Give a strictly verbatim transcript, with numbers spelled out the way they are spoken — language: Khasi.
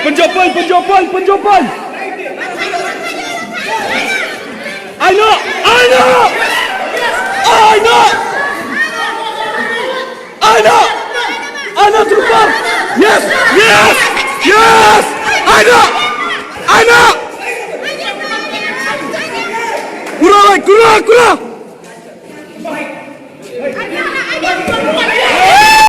Pynjop point, pynjop point, pynjop point. Aina, Aina, Aina, Aina, Aina, super. Yes, yes, yes. Aina, Aina. Kura, kura, kura.